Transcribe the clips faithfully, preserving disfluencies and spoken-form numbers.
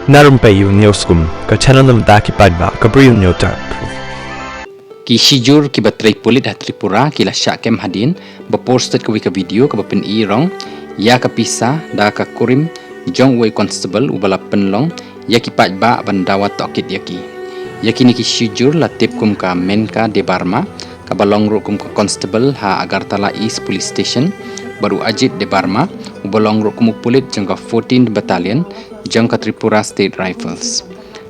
Na Rympei U News kum ka channel na bynta ki paidbah ka briew u hynñiewtrep. Ki shijur kiba trei pulit ha Tripura ki la shah kem hadien ba por stet kawei ka video kaba pyni rong ïa ka pisa da ka kurim jong uwei u constable uba la pynlong ïa ki paidbah ban dawa tohkit ïa ki. Ïa kine ki shijur la tip kum ka Menka Debbarma kaba long ruh kum ka constable ha Agartala East Police Station bad u Ajit Debbarma uba long ruh kum u pulit jong ka fourteenth Battalion jong ka Tripura State Rifles.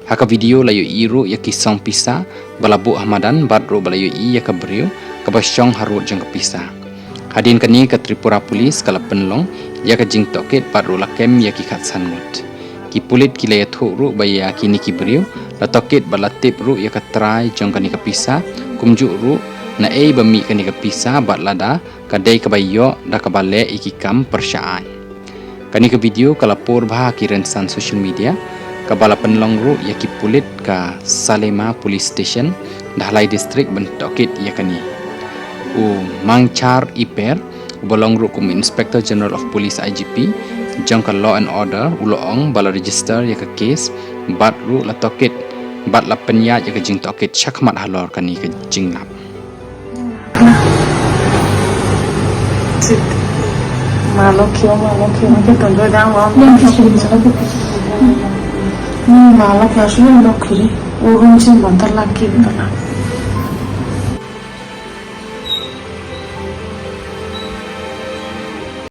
Ha ka video la ïohi ruh ïa ki song pisa ba la buh ha madan bad ruh ba la ïohi ïa ka briew kaba shong harud jong ka pisa. Hadien kane ka Tripura Police ka la pynlong ïa ka jingtohkit bad ruh la kem ïa ki khatsan ngut. Ki pulit ki la ïathuh ruh ba ïa kine ki briew la tohkit bad la tip ruh ïa ka trai jong kane ka pisa, kumjuh ruh naei ba mih kane ka pisa bad lada ka dei kaba ïoh da kaba leh ïa ki kam pyrshah aiñ. Kane ka video ka la por bha ha ki rynsan social media kaba la pynlong ruh ïa ki pulit ka Salema Police Station, Dhalai District ban tohkit ïa kane. U Mangchar Iper uba long ruh kum Inspector General of Police, I G P, jong ka Law and Order u la ong ba la register ïa ka case bad ruh la tohkit bad la pynïaid ïa ka jingtohkit shakhmat halor kane ka jinglap. Malo kyo, malo kyo, ke tondo dang wa. Malo kyo, shu lo kiri. Urun chin bantar lagi.